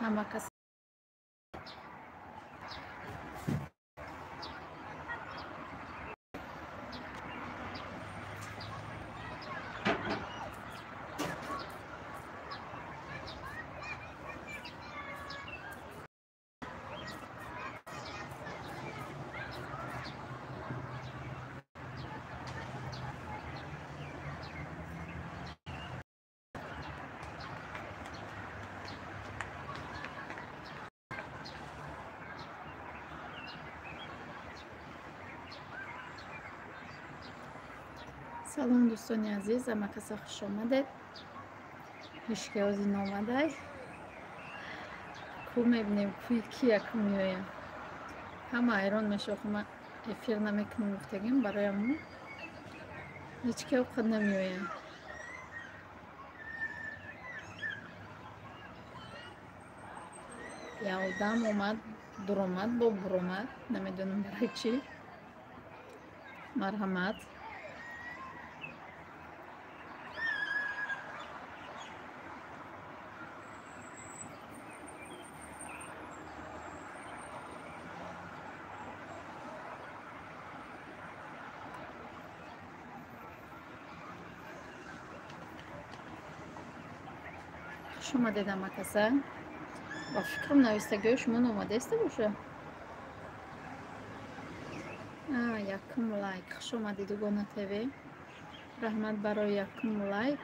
Ҳама кас Салом, дӯстони азиз, ҳама каса хуш омадед. Ҳечки ози наомадай. Ку мебинем, куи ки якум меояд. Ҳама ҳайрон мешавад, ма эфир намекунем гуфтагим, барои ҳамун ҳеч ки овқат намеояд. Я одам омад, дуромад, бо буромад, намедонам барои чӣ. Марҳамат. Хуш омадед, ҳама каса. Ба фикрам, навистагиҳои шумо наомадаиста боша. Якум лайк. Хуш омадед, Дугона ТВ. Раҳмат барои якум лайк.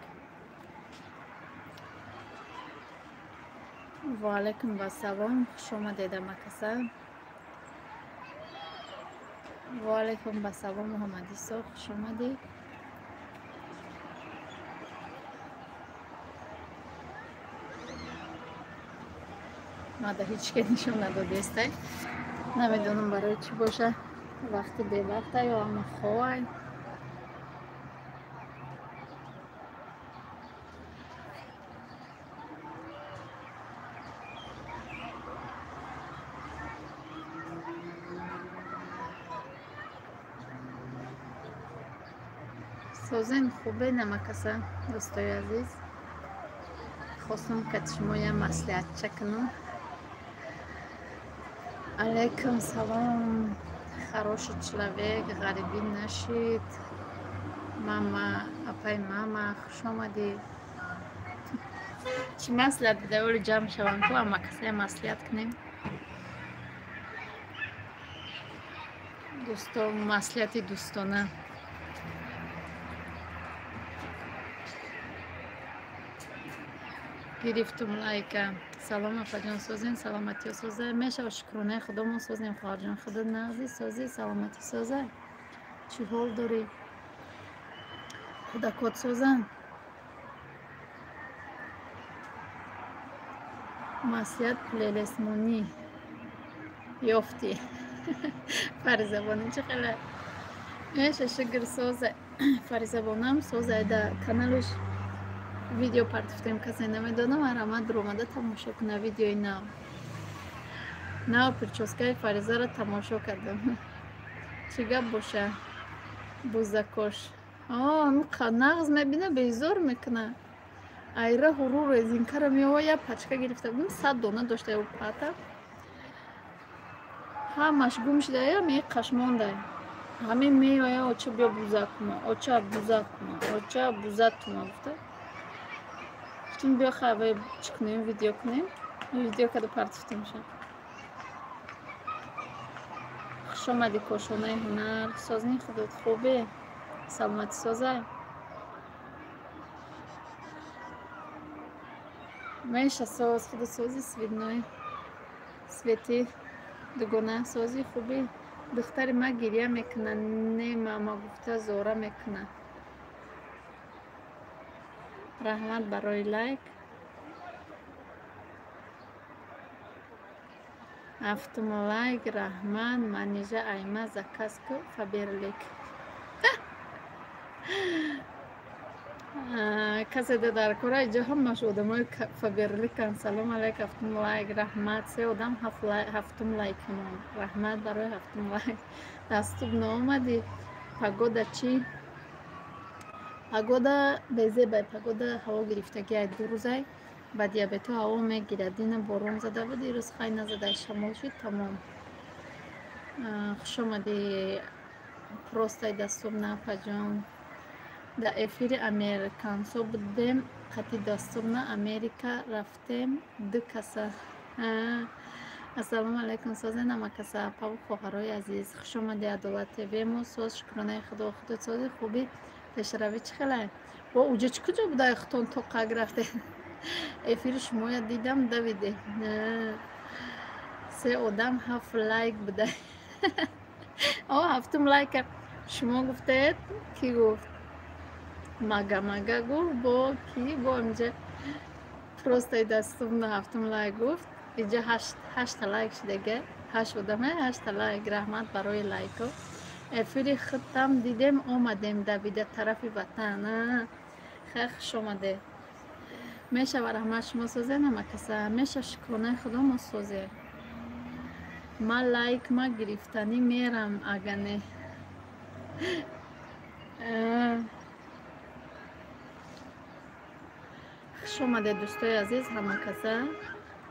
Ва алайкум вассалом. Хуш омадед, ҳама каса. Ва алайкум вассалом, Муҳаммадисо, хуш омадед. Мада ҳеҷ ке нишон надодестай. Намедонам барои чӣ боша. Вақти бевақта ё ама ховай. Созен хубе, намакаса, дӯстои азиз. Хостам кати шумо я маслиҳатча кунам. Алейкум салом, хороший человек, ғарибӣ нашид. Мама, апай мама, хуш омадӣ. Чӣ маслиҳат бида, оли ҷамъ шавам ку, ама каса маслиҳат кунем. Дӯсто, маслиҳати дӯстона. Гирифтум лайка. Салом, апаҷон, созен, саломатиё соза. Мешава, шукронаи худомон созем, хоҳарҷон. Худо нағзи, созӣ, саломатӣ соза. Чӣ ҳол дорӣ? Кӯдакот созанд? Маслиҳат плелесмонӣ ёфтӣ. Фаризабонӣ чӣ хела? Меша, шукр, соза. Фаризабонам соза, да каналаш видео партофтем, касе намедонам, марҳамат, дуромада тамошо куна видеои нав. Нав прическаи Фаризаро тамошо кардам. Чӣ гап боша? Бузакош. Нағз мебина, безор мекуна. Айра ҳуру резинкаро меова, як пачка гирифта будем, 100 дона дошта ё пата. Ҳамаш гум шуда, я меқаш монда. Ҳамин меоя, оча биё бузакума, оча бузакума, оча бузатума гуфта. Гуфтем, биё хавай чӣ кунем, видео кунем. Видео карда партофтемша. Хуш омадӣ, кошонаи ҳунар. Созни худот хубе? Саломатӣ соза? Меша соз, худосози свидной. Свети дугона сози хубӣ. Духтари ма гиря мекуна, не мама гуфта зора мекуна. Раҳмат барои лайк. Ҳафтум лайк, раҳмат. Манижа айма заказ ку Фаберлик. Касе дар кора иҷо ҳамаш одамои Фаберликан. Салом алайк, ҳафтум лайк, раҳмат. Се одам ҳафтум лайк мон. Раҳмат барои ҳафтум лайк. Дастуб наомадӣ. Погода чӣ? Погода безебай, погода ҳаво гирифтагиай, 2 рӯзай. Ба диабетҳо ҳаво мегирад. Дина борон зада буд, ирӯз хай назада, шамол шуд, тамом. Хушомадӣ, просто доступно, апаҷон. Дар эфири американсо будем, қати доступно Америка рафтем, ду каса. Ассалому алайкум, созен ҳамакаса, апаву хоҳарои азиз. Хушомадӣ, Адолат ТВ. Мо соз, шукронаи Худо. Худо сози, хубӣ, пешравӣ чӣ хелай? Бо уҷо чӣ куҷо будай худтон то қаг рафтед? Эфири шумоя дидам, давиде. Се одам ҳафт лайк будай. О, ҳафтум лайка шумо гуфтед, кӣ гуфт? Мага мага гуфт, бо кӣ? Бо инҷа просто доступно ҳафтум лайк гуфт. Инҷа ҳашта лайк шудага, ҳашт одаме, ҳашта лайк. Раҳмат барои лайко. Эфири худтам дидем, омадем давида тарафи ватан. Хеле хуш омадед. Мешава, раҳмат, шумо созед ҳамакаса? Меша, шукронаи Худо, мо созем. Ма лайк ма гирифтанӣ мерам, ага не. Хуш омадед, дӯстои азиз, ҳамакаса.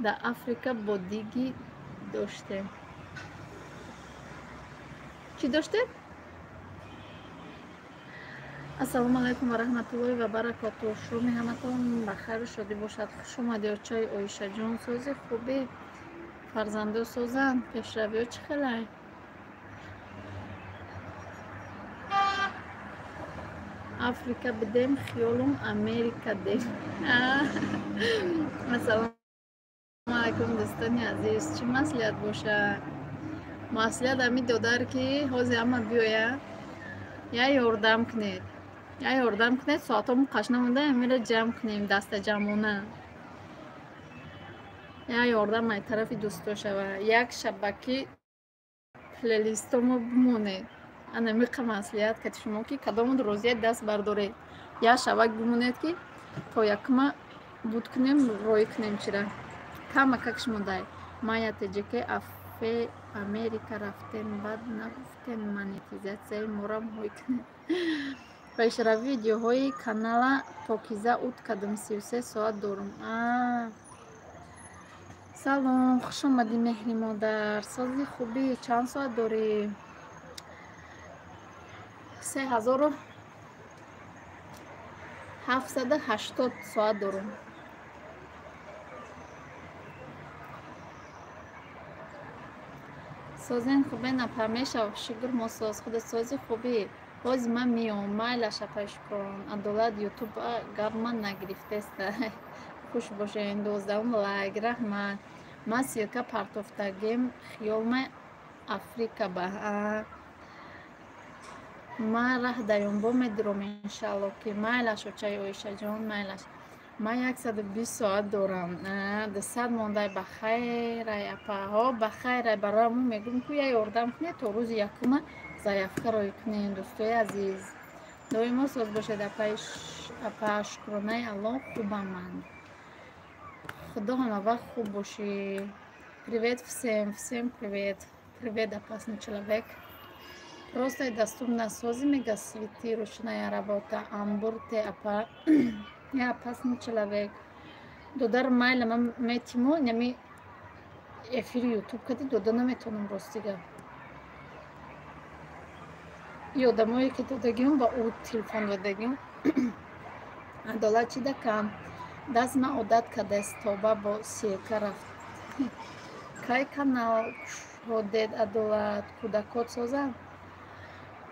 Дар Африка бодигӣ доштем. Чӣ доштед? Ассалому алайкум ва раҳматуллоҳи ва баракотуҳ. Шуми ҳаматон ба хайру шодӣ бошад. Хуш омадӣ, очаи Оишаҷон. Сози, хубӣ, фарзандо созанд, пешравиҳо чӣ хелай? Африка бидем, хиёлум Америка дем. Ассалому алайкум, дӯстони азиз. Чӣ маслиҳат боша? Маслиҳат ҳами додар, ки ҳозир ҳама биёя, я ёрдам кунед. Я ёрдам кунед, соатҳо қашна монда, амира ҷамъ кунем дастаҷамъона. Я ёрдам ай тарафи дӯсто шава. Як шабаки плейлистомо бимонед. Ана миқа маслиҳат кати шумо, ки кадомон розия даст бардоред. Як шабак бимонед, ки то якма буд кунем, роӣ кунем чира. Кама как шумо дай. Мая ТЖК афе Америка рафтем, баъд нагуфтем монетизатсияи морам ҳой кунем. Пешрави видеоҳои канала покиза ут кардам, 33 соат дорум. Салом, хуш омадӣ, меҳри модар. Сози, хубӣ, чанд соат дорӣ? 3780 соат дорум. Созен, хубен, апа? Мешав, шукр, мо соз. Худо сози, хубӣ? Ҳози ман меом, майлаш, апай Шукрон. Адолат Ютуб гап ман нагирифтеста. Хуш бошед, 12-ум лайк, раҳмат. Ман ссылка партофтагем, хиёлма Африка ба. Ман раҳ даёнбо медуром, иншаалло, ки майлаш, очаи Оишаҷон, майлаш. Ман 120 соат дорам. 200 мондай, ба хайрай, апаҳо, ба хайрай. Барои мо мегӯм, ку я ёрдам кунед, то рӯзи якума заявка роӣ кунем, дӯстои азиз. Доимо соз бошед, апа, шукронаи Аллоҳ, хубам ман. Худо ҳама вақт хуб бошӣ. Привет всем, всем привет. Привет, опасный человек. Просто и доступно сози мега свети, ручная работа, амбурте, апа. Я опасный человек. Додар, майла, ман метиму, нами эфири Ютуб кади дода наметонам, ростига. И одамое ки додагиам, ба ӯ телефон додагиам. Адолат чида кам. Даст ма одат кардааст, тоба бо ссылка рафт. Кай канал кушодед, Адолат? Кӯдакот созанд?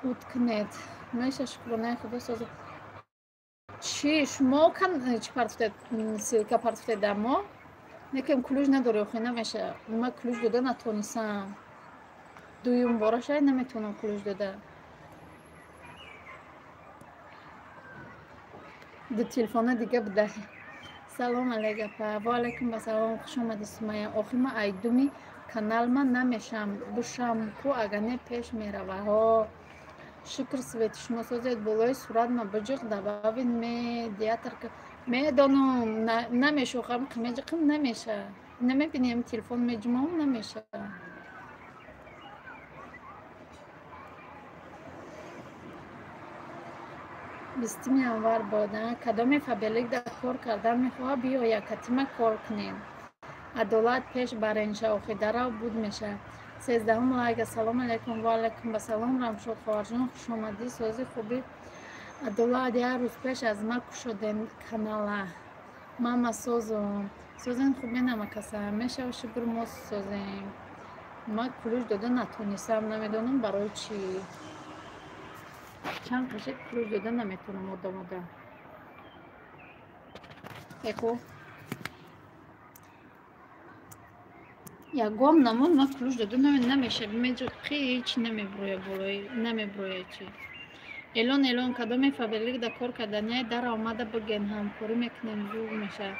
Ут кунед. Меша, шукронаи Худо, соза. Чӣ шумо кан чӣ партофтед, ссылка партофтед дар мо? Некем ключ надорӣ, охи намеша. Ма ключ дода натонистам. Дуюм бора шай наметавонам ключ дода. Ду телефона дига будай. Салом алейк, апа. Ва алайкум ассалом, хуш омадӣ, Сумая. Охи ма айдуми канал ман намешам, бушам ку, ага не пеш мерава. Ҳо. Шукр, свети, шумо созед? Болои сурат ма биҷиқ, добавить медиатор. Медонам, намешохам, меҷиқим намеша. Намебинем, телефон меҷумам намеша. 20 январ буд. Кадоме Фаберлик дар кор кардан мехоҳад, биёя катима кор кунем. Адолат пеш баренша, охи дарав буд меша. 13-ум лайк. Ассалому алайкум. Ва алайкум ассалом. Рамшод хоҳарҷон, хушомадӣ. Сози, хубӣ? Адолат, як рӯз пеш аз ма кушодем канала. Мама, созум. Созен, хубен ҳамакаса? Мешава, шукр, мо созем. Ма ключ дода натонистам, намедонам барои чӣ. Чанд қашед, ключ дода наметавонам одамода. Эко ягон намуд ма ключ дода намеша. Меҷо ҳеч намеброя, болои намеброя чи. Элон, элон, кадоме Фаберлик да кор кардания, дар омада биген, ҳамкорӣ мекунем, зур меша.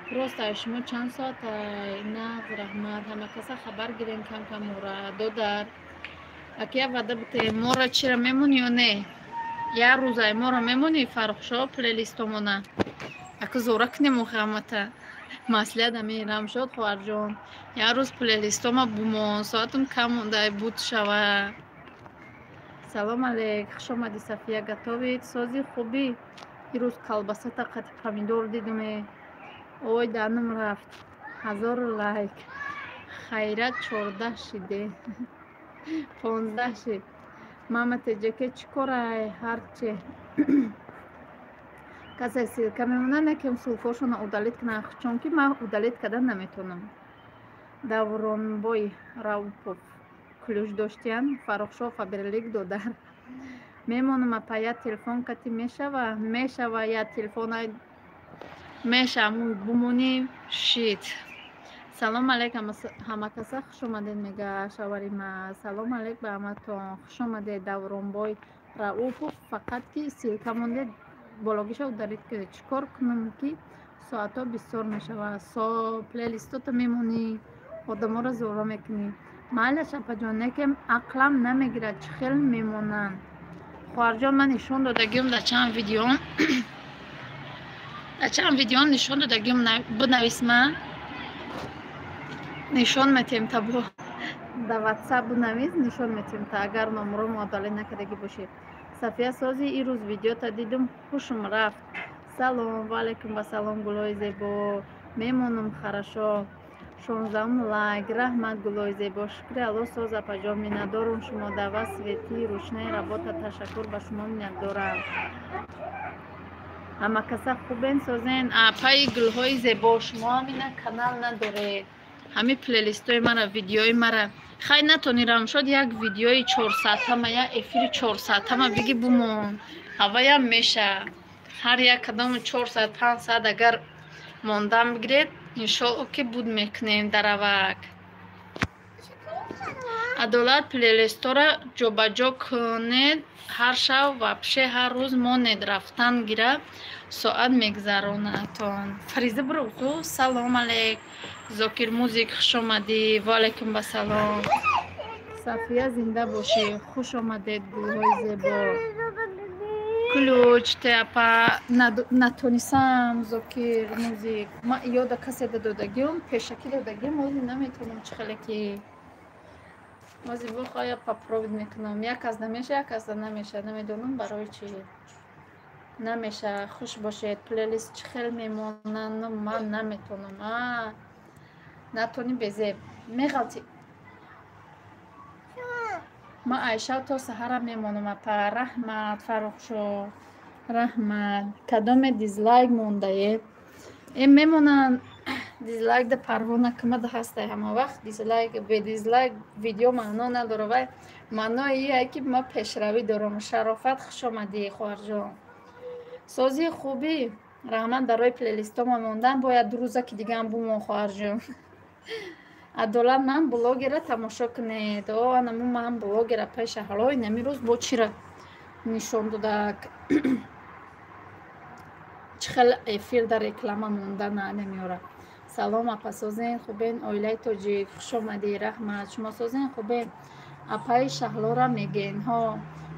Просто шумо чанд соатай? Нағз, раҳмат. Ҳамакаса хабар гирем кам кам мора. Додар акия ваъда бутем, мора чира мемонӣ ё не? Як рӯзай мора мемонӣ, Фаррухшо, плейлистомона. Аку зора кунем охамата. Маслиҳат ами, Рамшод хоҳарҷон. Як рӯз плейлистома бумон, соатум кам мондай, буд шава. Салом алейк, хуш омадӣ, Сафия, готовит. Сози, хубӣ? Ирӯз колбасата қати помидор дидуме. Ой, данум рафт. 1000 лайк. Хайрат, 14 шиде. 15 шид. Мама теҷаке чӣ корай? Ҳарче. Касе ссылка мемонад, некем ссылкошона удалить кунам, чунки ман удалить кардан наметавонам. Давронбой Раупов ключ доштиян. Фаррухшо, Фаберлик додар. Мемонам, апа, я телефон кати мешава? Мешава, я телефон меша, бумонӣ шид. Салом алейк, ҳамакаса хуш омадед, мега шавари ма. Салом алейк ба ҳаматон, хуш омадед, Давронбой Раупов. Фақат ки ссылка мондед, бологиша удалить кунед. Чӣ кор кунам, ки соатҳо бисёр мешавад? Со плейлистота мемонӣ, одаморо зора мекунӣ. Майлаш, апаҷон, некем ақлам намегирад, чӣ хел мемонанд. Хоҳарҷон, ман нишон додагиам дар чанд видеом, дар чанд видеом нишон додагиам. Бинавис, ман нишон метиҳем та, бо дар Ватсап бинавис, нишон метиҳем та, агар номро удалить накардагӣ бошед. Сафия, сози? Ирӯз видеота дидум, ҳушм рафт. Салом. Ва алайкум ассалом, гулои зебо. Мемонам, хорошо. 16-ум лайк. Раҳмат, гулои зебо. Шукри Алло, соз, апаҷон. Миннатдорум шумо дава свети ручная работа. Ташаккур ба шумо, миннатдорам. Ҳамакаса хубен, созен? Апаи гулҳои зебо, шумо ҳамина канал надоред, ҳамин плейлистои мара, видеои мара хай натони, Рамшод, як видеои чорсаатама, як эфири чорсаатама биги, бумон, ҳаваям меша. Ҳар як кадому 4 саат, 5 саат агар мондан бигиред, иншоалло, ки буд мекунем даравак. Адолат, плейлистора ҷобаҷо кунед, ҳар шаб, вообще ҳар рӯз монед, рафтан гира, соат мегзаронатон. Фариза, биро. Салом алейк, Зокир Музик, хуш омадӣ. Ва алайкум ассалом, Сафия, зинда бошӣ. Хуш омадед, гулҳои зебо. Ключ теапа натонисам, Зокир Музик. Ма ёда каседа додагиам, пешакӣ додагиам, ози наметавонам. Чӣ хеле ки ози бохоя попробовать мекунам. Як кас намеша, як каса намеша, намедонам барои чӣ намеша. Хуш бошед. Плейлист чӣ хел мемонанд, ман наметавонам. А натонӣ, безеб меғалти. Ма айша то саҳара мемонам, апа. Раҳмат, Фаррухшо, раҳмат. Кадоме дизлайк мондае, э, мемонанд. Дизлайк да парво накунад, ҳастай ҳама вақт дизлайк. Бе дизлайк видео маъно надора. Вай маънои ие ки ма пешравӣ дорам. Шарофат, хуш омадӣ, хоҳарҷон. Сози, хубӣ? Раҳмат барои плейлистома мондан. Бояд рӯза ки дигаам бумон, хоҳарҷон. Адолат, ман блогера тамошо кунед. О, анаму ман блогера пеша ҳалои нами рӯз бо чира нишон додак, чӣ хел эфир дар реклама монда намеёра. Салом, апа, созен, хубен? Оилаи тоҷик, хуш омадӣ. Раҳмат. Шумо созен, хубен? Апаи Шаҳлора мегӯен ҳо.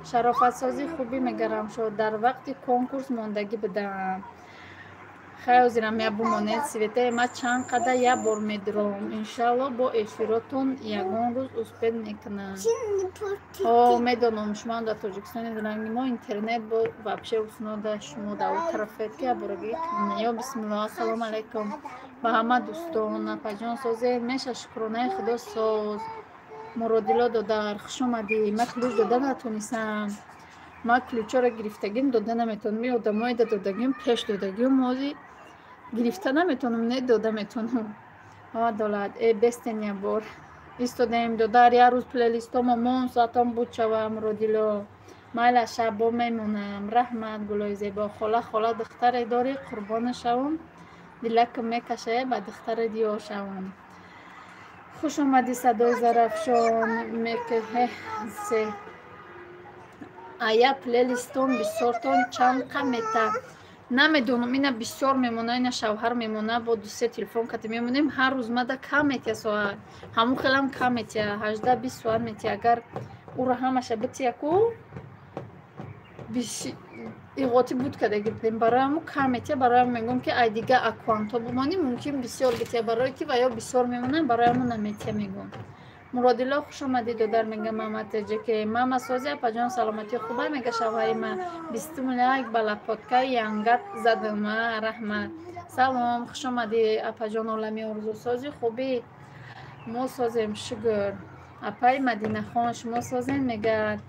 Шарофатсозӣ, хубӣ, мегарам шуд. Дар вақти конкурс мондагӣ будам. Хай, ҳозирам я бумонед. Светаи ма чанд қадар як бор медуром. Иншалло, бо эфиротон ягон рӯз успеть мекунам. О, медонам, шумо дар Тоҷикистони ранги мо интернет бо вообще уснода. Шумо дар он тарафед, ки ябораги. Ё бисмилло, ассалому алайкум ба ҳама дӯстон. Апаҷон, созед? Меша, шукронаи Худо, соз. Муродило додар, хуш омадӣ. Ма ключ дода натонистам, ма ключоро гирифтагим, дода наметавонам. И одамое да додагим, пеш додагим, мози гирифта наметавонам, не дода метавонам. Адолат э бестен, я бор истодаем, додар, як рӯз плейлистомо мон соатон буд шава. Муродило, майла, шабо мемонам. Раҳмат, гулои зебо. Хола, хола, духтаре дорӣ, қурбона шавам, дилакам мекашае, ба духтаре диёр шавам. Хуш омадӣ, садои Зарафшон. Мексе ая плейлистон бисёртон чанд қа мета, намедонам. Ина бисёр мемона, ина шавҳар мемона, бо дусе телефон кати мемонем. Ҳар рӯз мада кам метия соат, ҳамун хелам кам метия, 18-20 соат метия. Агар уро ҳамаша бития ку, иғоти буд кадаги будем, барои ҳаму кам метия. Барои ҳам мегӯям, ки ай дига аккаунтҳо бимонӣ, мумкин бисёр бития, барое ки ва ё бисёр мемонанд, барои ҳаму наметия, мегӯям. Муродилло, хуш омадӣ, додар, мега мама теҷеке. Мама сози, апаҷон, саломатӣ хуба, мега шавҳари ма. Бистум лайк ба лапоткаи янгат задам, раҳмат. Салом, хуш омадӣ, апаҷон. Олами орзу, сози, хубӣ? Мо созем, шукр. Апаи Мадинахон, шумо созем, мегӯяд.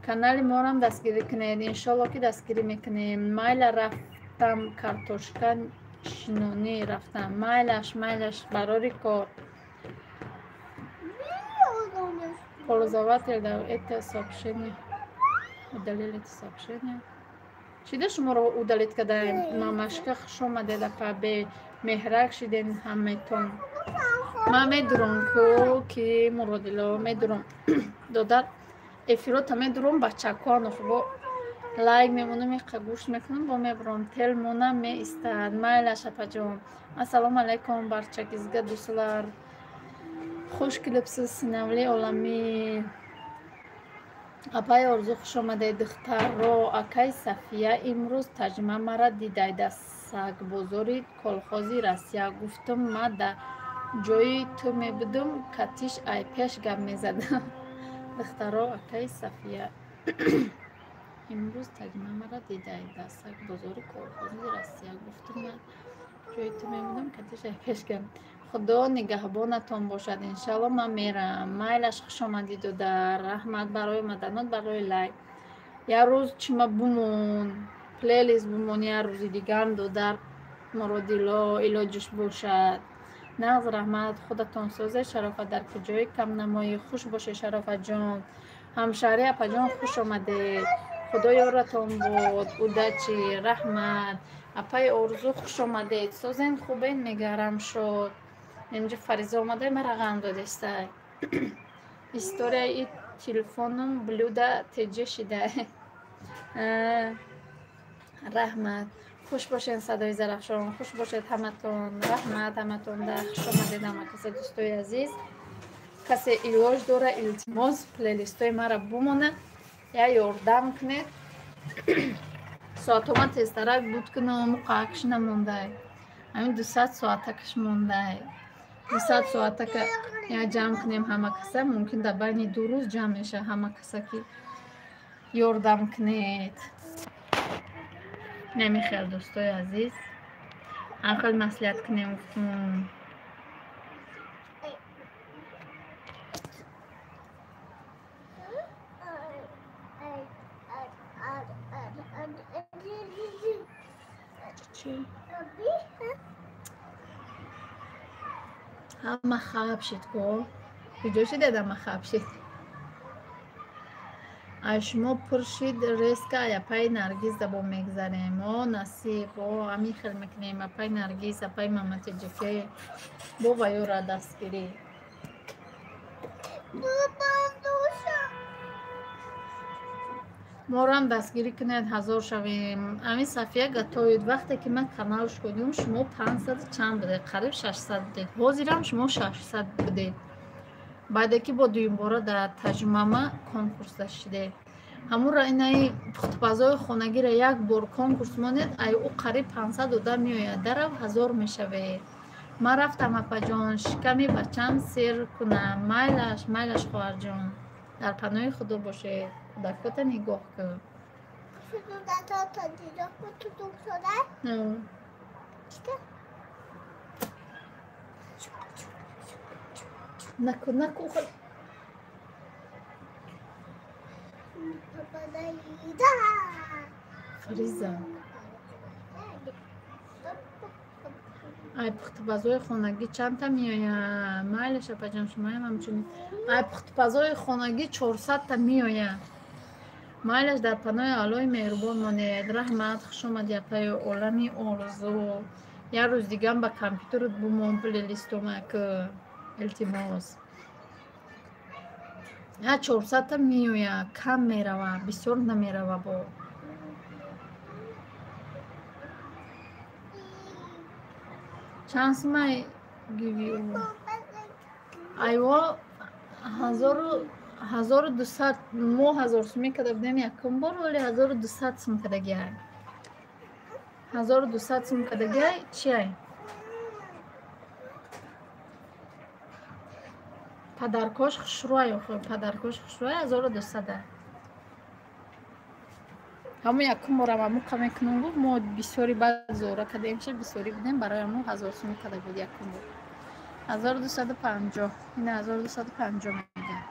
Канали морам дастгирӣ кунед. Иншолло, ки дастгирӣ мекунем. Майла, рафтам, картошка шинонӣ рафтам. Майлаш, майлаш, барори кор. Пользователь да это сообщение удалили, это сообщение чида шуморо удалить кадаем. Мамашка, хуш омадед, апа, бемеҳрак шиден ҳаметон. Ман медурам ку, ки Муродило, медурам, додар, эфирота медурам, бачаконо бо лайк мемонам, иқа гӯш мекунам, бо мебурам, телмона меистад. Майлаш, апаҷон. Ассалому алайкум, барчагизга, дӯстlar, хуш келибсиз. Синавли оламӣ, апаи Орзу, хуш омадед. Духтарро, акай Сафия имрӯз таҷма мара дидай дар сагбозори колхози Россия. Гуфтам, ма да ҷои ту мебудум, катиш ай пеш гап мезадам. Духтаро, акаи Сафия имрӯз таҷма мара дидай дар сагбозори колхози Россия. Гуфтам, ма ҷои ту мебудум, катиш ай пеш гап. Худо нигаҳбонатон бошад, иншалло, ман мерам. Майлаш, хуш омадӣ, додар, раҳмат барои омаданот, барои лайк. Як рӯз чима бумон, плейлист бумон, як рӯзи дигарам, додар Муродило, илоҷиш бошад. Нағз, раҳмат, худатон созед. Шарофат, дар куҷои камнамоӣ? Хуш бошед, Шарофатҷон. Ҳамшаҳри, апаҷон, хуш омадед, Худо ёратон бод, удачи, раҳмат. Апаи Орзу, хуш омадед, созен, хубен, мегарам шод. Инҷа Фариза омада, мара ғам додестай. Историяи телефоном блюда теҷа шида. Раҳмат, хуш бошед. Садои Зарафшон, хуш бошед ҳаматон, раҳмат ҳаматонда, хуш омадед ҳама касе. Дӯстои азиз, касе илоҷ дора, илтимос, плейлистои мара бумона, я ёрдам кунед, соатҳо ман тезтарак буд кунам. Қакш намондай, ҳамин 200 соатакаш мондай. 200 соатака я ҷамъ кунем ҳама каса, мумкин дар байни 2 рӯз ҷамъ мешавад. Ҳама каса ки ёрдам кунед. Намехел, дӯстои азиз, ҳамхел маслиҳат кунем, гуфтум. Ҳама хаб шид ко, куҷо шидед? Ҳама хаб шид. Аз шумо пур шид резко. Апаи Наргиз дабо мегзарем. О, насиб, о, ҳамин хел мекунем. Апаи Наргиз, апаи Маматиҷике, бо ваёра дастгирӣ. Морам дастгирӣ кунед, 1000 шавем. Ҳамин Сафия гатоид, вақте ки ман канал шудем, шумо 500 чанд будед, қариб 600 будед. Ҳозирам шумо 600 будед. Баъде ки бо дуюмбора дар таҷмама конкурс дашидед. Ҳамура инаи пухтупазои хонагиро як бор конкурс монед, ай ӯ қариб 500 одам меояд, дарав 1000 мешавед. Ман рафтам, апаҷон, шиками бачам сер кунам. Майлаш, майлаш, хоҳарҷон, дар паноҳи худо бошед, кӯдакота нигоҳ кун. Наку, наку. Фариза, ай пухтупазои хонагӣ чандта меояд? Майлаш, апаҷон, шумоям ҳамчунин. Ай пухтупазои хонагӣ 400та меояд. Майлаш, дар паноҳи Аллоҳи меҳрубон монед. Раҳмат, хуш омадӣ, апаи олами орзу. Як рӯз дигам ба компютерот бумон плейлистомак, илтимос. Я 400та меояд, кам мерава, бисёр намерава бо. Чанд сумай гиви ӯ? Айво 1200, мо 1000 сумӣ карда будем якум бор, вале 1200 сум кардагиай. 1200 сум кардагиай, чиай? Падаркош хушрӯай, охир, падаркош хушрӯай 1200. Ҳамун якум борам амуқа мекунам гуфт, мо бисёри баъд зора кардем, чи бисёрӣ будем, барои ҳамун 1000 сум карда буд якум бор. 1250, ина 1250 мегӯяд.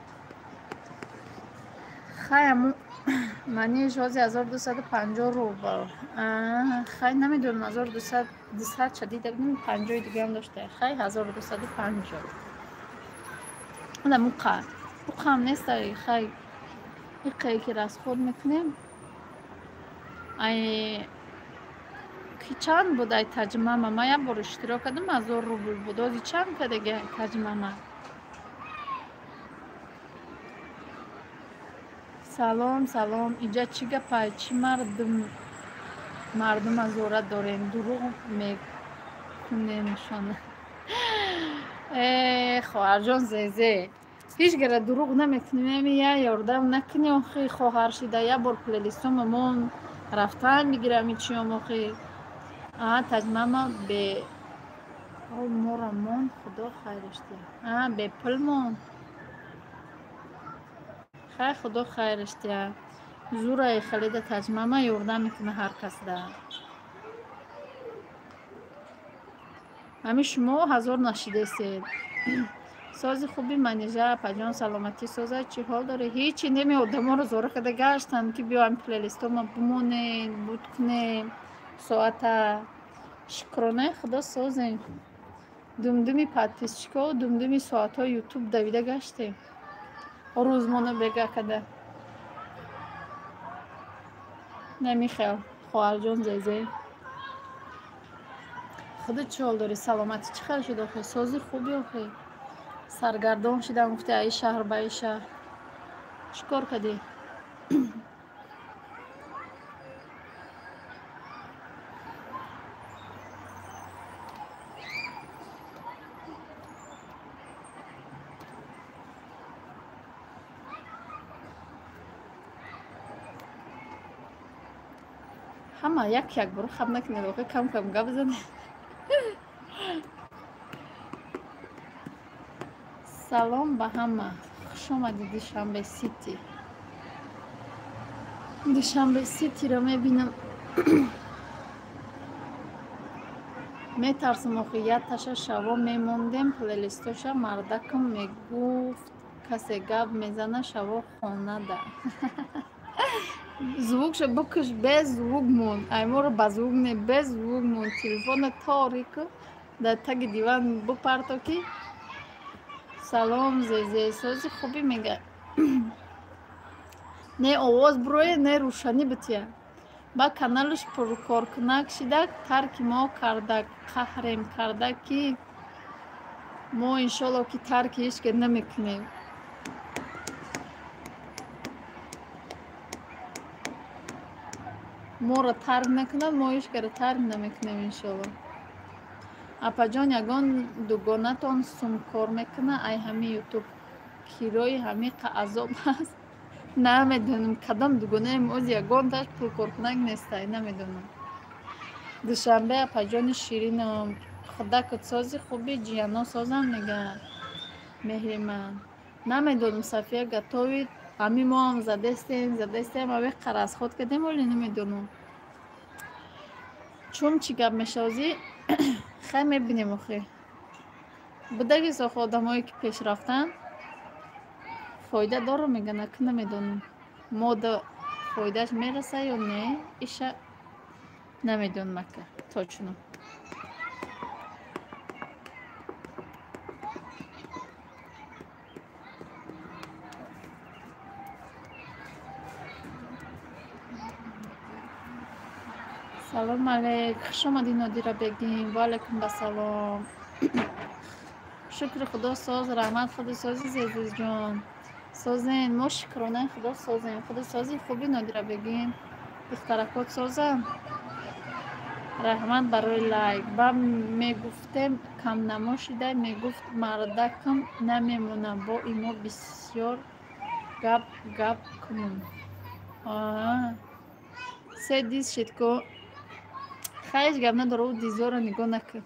Хай, аму маниш ҳози 1250 рубл. Хай, намедонам, 1200 200 ша дида будем, 50 дигаам дошта. Хай, 1250. Ана муқа. Муқаам нест, хай, иқае ки расход мекунем. Ай ки чанд буд ай таҷмама? Ман як бор иштирок кардам, 1000 рубл буд. Ҳози чанд кадаги таҷмама? Салом, салом. Инҷа чӣ гапай? Чӣ мардума зора дорем? Дурӯғ мекунемшон. Э, хоҳарҷон Зезе, ҳеҷ гара дурӯғ намекунем. Ами я ёрдам накунем, охи, хоҳар шида, як бор плейлистома мон рафтан мегирам ичиём, охи. А таҷмама бе мора мон, худо хайраш диҳад. А бепул мон. Хай, худо хайраш диҳад. Зураи халида таҷмама ёрдам мекунад ҳар касда. Ҳамин шумо 1000 нашидесед. Сози хуби Манижа, апаҷон, саломатӣ соза, чӣ ҳол дорӣ? Ҳечи неми, одаморо зора карда гаштанд, ки биё ҳамин плейлистома бимонем, буд кунем соата. Шукронаи худо созем. Думдуми подписчикҳо, думдуми соатҳои ютуб давида гаштем. Рӯзмона бега карда. Намихел, хоҳарҷон Зезе. Худо чӣ ҳол дорӣ? Саломатӣ чӣ хел шуд охи? Сози хуби охи? Саргардон шидам, гуфти аи шаҳр ба аи шаҳр. Чӣ кор кардӣ? Ҳама як як бор хаб накунед охи, кам кам гап занед. Салом ба ҳама, хуш омадед Душанбе Сити. Душанбе Ситиро мебинам. Метарсам охи, як таша шаво мемондем плейлистоша, мардакам мегуфт касе гап мезана шаво хонада. Звукша букаш, без звук мон. Ай моро ба звук не, без звук мон. Телефона торику дар таги диван бупарто ки. Салом Зезе, сози хуби мега. Не овоз бурое, не рӯшанӣ бития. Ба каналаш пуркоркунак шидак, тарки мо кардак, қаҳрем кардак, ки мо иншолло ки тарки ҳеҷ ка намекунем. Моро тарк накунад, мо ҳеҷ кара тарк намекунем иншолло. Апаҷон, ягон дугонатон сумкор мекунад ай ҳами ютуб? Кирои ҳамиқа азоб аст. Намедонам кадом дугонаем оз ягонташ пулкоркунак нестай, намедонам. Душанбе апаҷони ширинам, худакут сози хуби ҷияно созам мегӯяд меҳри ман. Намедонам Сафия готовит, ҳами моам задестем, задестем, аве қаразход кардем, оли намедонам. Чун чӣ гап мешавзӣ, хай мебинем охи. Будаги сохо одамое ки пеш рафтанд, фоида дорам мегӯянд, аки намедонам. Мода фоидааш мераса ё не, иша намедонам ака точно. Салом алейк, хуш омадӣ Нодира бегим. Ва алайкум басалом. Шукри Худо соз, раҳмат худи сози Зезизҷон. Созен, мо шукронаи Худо созем. Худи сози хуби Нодира бегим. Духтаракот созам. Раҳмат барои лайк. Ба мегуфтем камнамо шида, мегуфт мардакам намемонам, бо имо бисёр гап гап кунам. Се диз шид ку. Хай ҳеҷ гап надора, ӯ дизоро нигоҳ накун.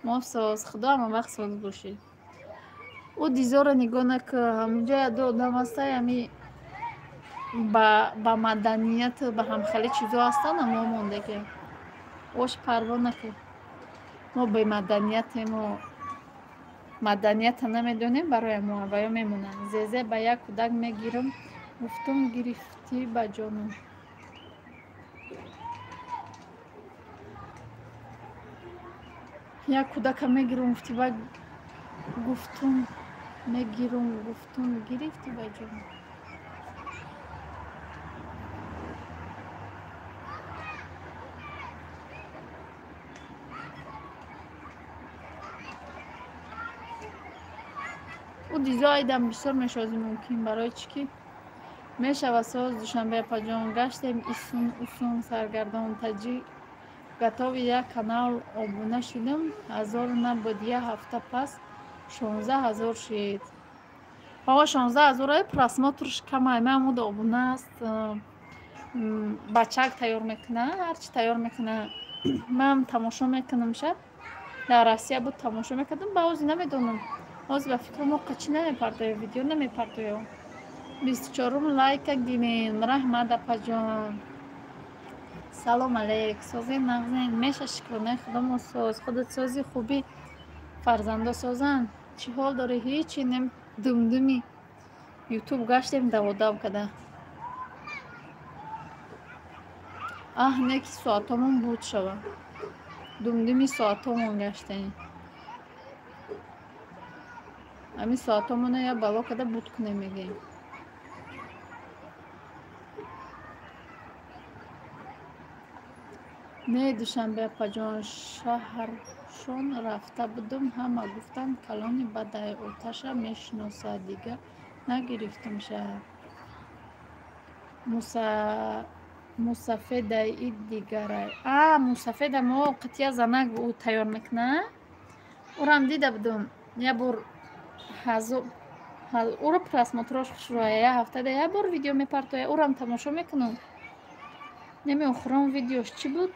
Мо соз, Худо ҳама вақт соз бошӣ. Ӯ дизоро нигоҳ накун, ҳаминҷо яду одам ҳастай, ҳами ба маданияту ба ҳамхели чизо ҳастанд, мо мондагем. Ош парво накун. Мо бемаданиятему маданията намедонем, барои мо аваё мемонанд. Зезе ба як кӯдак мегирам, гуфтум гирифтӣ ба ҷонам. Як кӯдака мегирам, гуфтӣ ба гуфтум мегирам, гуфтум гирифтӣ ба ҷонам. Ӯ дизо айдам бисёр мешозӣ мумкин, барои чӣ ки мешава соз Душанбе апаҷон. Гаштем исун усун саргардон таҷи готови як канал обуна шудам, 1000 набуд, як ҳафта пас 16 000 шид. Ҳо 16 000 просмотрш камай, ман ҳамуда обуна аст, бачак тайёр мекуна, ҳарчи тайёр мекуна. Ман тамошо мекунам шаб. Дар Россия буд тамошо мекардам, ба ози намедонам. Ҳозир ба фикрам мо қачи намепартоё, видео намепартоё. 24-ум лайка гирем. Раҳмат апаҷон. Салом алейк. Созен нағзен. Меша шукронаи Худо мо соз. Худат сози хуби фарзандо созанд. Чӣ ҳол дорӣ? Ҳечи нем думдуми ютуб гаштем даводав када. Аҳ не ки соатомон буд шава. Думдуми соатомон гаштем. Ҳамин соатомона як бало када буд кунем мегӯем. Не Душанбе апаҷон, шаҳршон рафта будум, ҳама гуфтанд калони бадай оташа мешиносад, дигар нагирифтамша. Мусафедай и дигарай. А, мусафеда мо қатия занак ӯ тайёр мекуна. Ӯрам дида будум. Як бор ӯро просмотрош хушрӯя, як ҳафтада як бор видео мепартоя, ӯрам тамошо мекунам. Неми охирон видеош чӣ буд?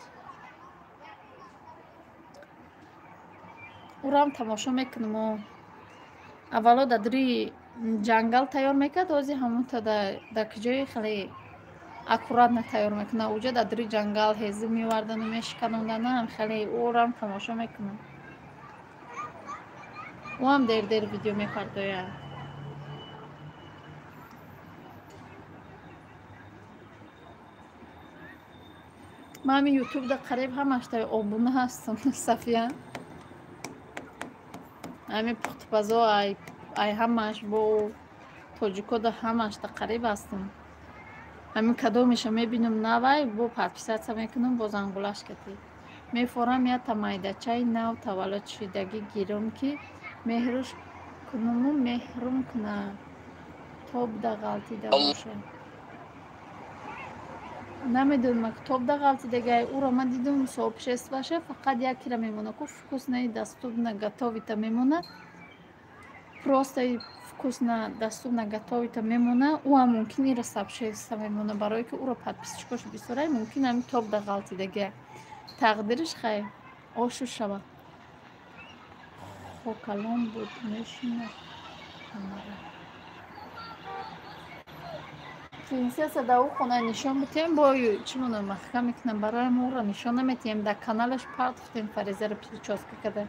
Ӯрам тамошо мекунам. Аввало дар дури ҷангал тайёр мекард, ҳозир ҳамонта дар куҷои хеле аккуратно тайёр мекунад. Уҷа дар дури ҷангал ҳезум меовардану мешиканонданам, хеле ӯрам тамошо мекунам. Ӯам дер-дер видео мепартояд. Ман ҳамин ютубда қариб ҳамашта обуна ҳастам, Сафия. Ҳамин пухтупазо ай ҳамаш бо тоҷикода ҳамашта қариб ҳастам. Ҳамин кадомеша мебинам навай, бо подписаться мекунам, бо зангулаш кати. Мефорам якта майдачаи нав таваллуд шудагӣ гирам ки меҳруш кунуму меҳрум кунад. Тобда ғалтида бошад. Намедонам тобда ғалтидагай, ӯро ман дидум сообществоша фақат якира мемонад ку вкусное доступно готовита мемонад. Просто вкусно доступно готовить мемона, ӯ ҳам мумкин ира сабшеста мемона, барое ки ӯро подписчикош бисёрай, мумкин ҳами топ да ғалтидагия. Тақдириш хай ошу шава. Хокалон буд мешинохт ҳамара. Принсесса да ӯ хона нишон битем, бо чимона маҳкам мекунам, барои мо ӯро нишон наметиҳем, дар каналаш партофтем Фаризаро причёска карда.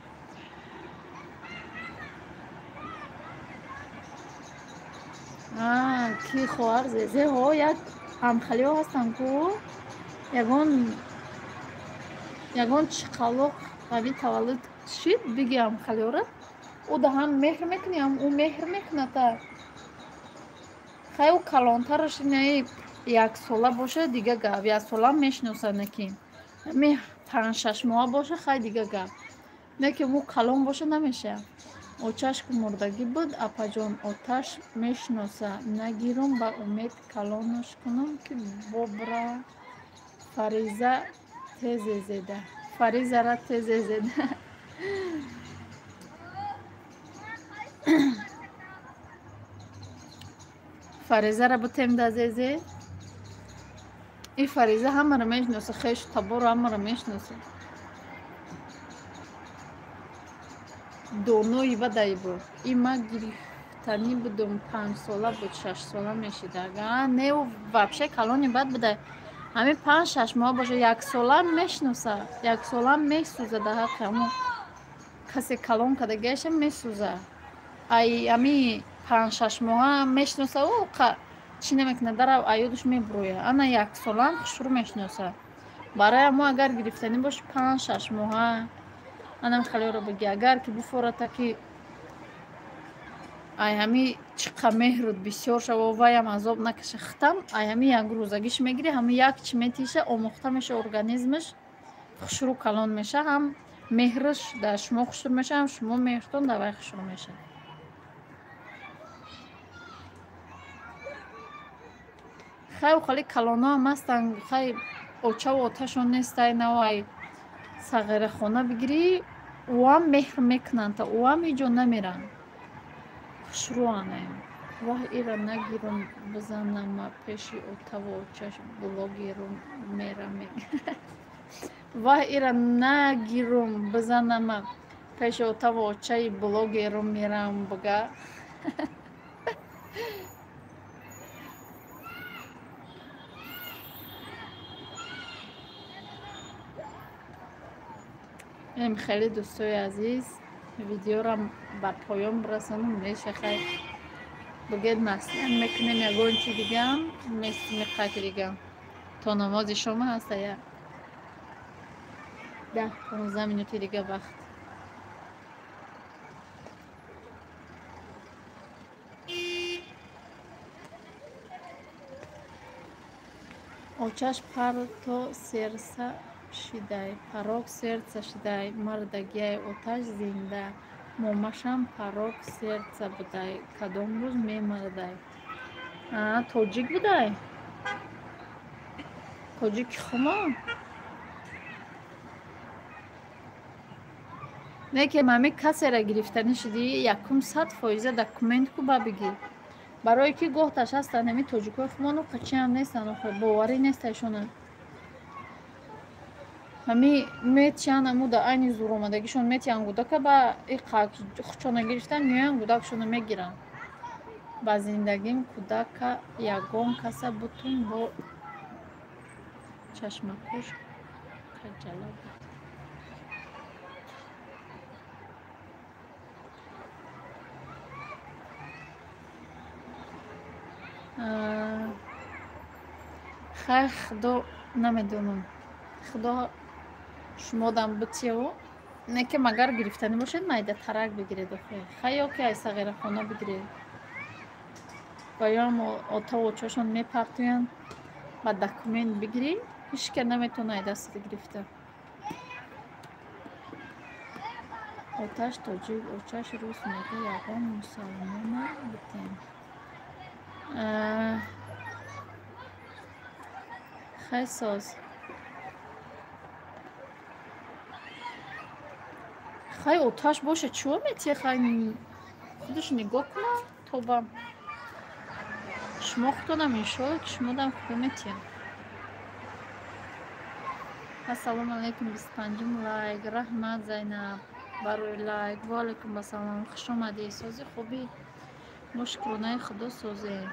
Ки хоҳар зезеҳо як ҳамхалиҳо ҳастанд ку ягон чиқалоқ ави таваллуд шид, биги ҳамхалиҳора ӯ да ҳам меҳр мекунӣ, ҳам ӯ меҳр мекунад. Хай, ӯ калонтараш инаи яксола боша, дига гап, яксола мешиносад, не ки ами 5-6 моҳа боша, хай дига гап, не ки ӯ калон боша, намеша. Очаш ки мурдагӣ буд, апаҷон, оташ мешиноса, нагирум, ба умед калонаш кунам ки бобра. Фариза тезе зеда, Фаризара тезе зеда. Фаризара бутем да зезе. И Фариза ҳамаро мешиноса, хешу табору ҳамаро мешиноса. Донои бадай буд. И ма гирифтанӣ будум, 5 сола буд, 6 сола мешида. Не, ӯ вообще калони бад буда. Ҳамин 5-6 моҳ боша, яксола мешиноса, яксола месӯза, дар ҳаққи ҳамон касе калон кардагиаша месӯза. Ай ҳами 5-6 моҳа мешиноса, ӯ чӣ намекунад, дар аёдаш мебурояд. Ана яксолаам хушрӯ мешиноса. Барои ҳамо агар гирифтанӣ боши, 5-6 моҳа анам халиёро бигӣ, агар ки буфората ки ай ҳами чиқа меҳрут бисёр шава, ваям азоб накаша, хитам ай ҳами якрӯзагиш мегирӣ, ҳами як чи метиша, омӯхта меша, организмаш хушрӯ калон меша, ҳам меҳраш дар шумо хушрӯ меша, ҳам шумо меҳртон дар вай хушрӯ меша. Хай, хали калоноам ҳастанд, хай, очаву оташон нестай, навай сағирахона бигирӣ, ӯам меҳр мекунанд, та ӯам ҳеҷ ҷо намеранд, хушрӯанд. Ваҳ, ира нагирум, бизанама пеши отаву очаш блогеру мерам. Ваҳ, ира нагирум, бизанама пеши отаву очаи блогеру мерам, буга. Эм хеле, дӯстои азиз, видеорам ба поён бирасонам, меша. Хай, бугед, маслиҳат мекунем, ягон чи дигам меқаки дигам. То намози шома ҳаста я 10-15 минути дига вақт. Очаш парто серса шидай, порок сердца шидай, мардагиай, оташ зинда, момашам порок сердца будай, кадом рӯз мемардай. Тоҷик будай, тоҷики хумо. Не ки ҳами касера гирифтанӣ шудӣ, якум 100 фоиза документ ку ба бигир, барое ки гоҳташ ҳастанд ҳами тоҷикои хумону қачиам нестанд, боварӣ несташона. Ҳами метиҳанд, аму да айни зуромадагишон метиҳанд гудака, ба хучона гирифтан меоянд, гудакшонро мегиранд. Ба зиндагим кӯдака ягон каса бутун бо чашмакош каҷала буд. Хай, худо, намедонам, худо шумодам битияву. Не ки магар гирифтанӣ бошед, майда тарак бигиред охе, хай, ё ки ай сағирахона бигиред. Ва ёам отаву очашон мепартоянд, ба документ бигирӣ, ҳеҷ ка наметавона ай дастат гирифта. Оташ тоҷик, очаш рус, мега ягон мусалмона битем. Хай, соз. Хай, оташ боша, чиво метия? Хай, худаш нигоҳ куна. тобам. Шумо худтонам иншоалло ки шумодам худо метиҳам. Ассалому алайкум, 25-ум лайк. Раҳмат, Зайнаб, барои лайк. Ва алайкум ассалом. Хуш омадӣ. Сози хубӣ? Мо шукронаи Худо созем.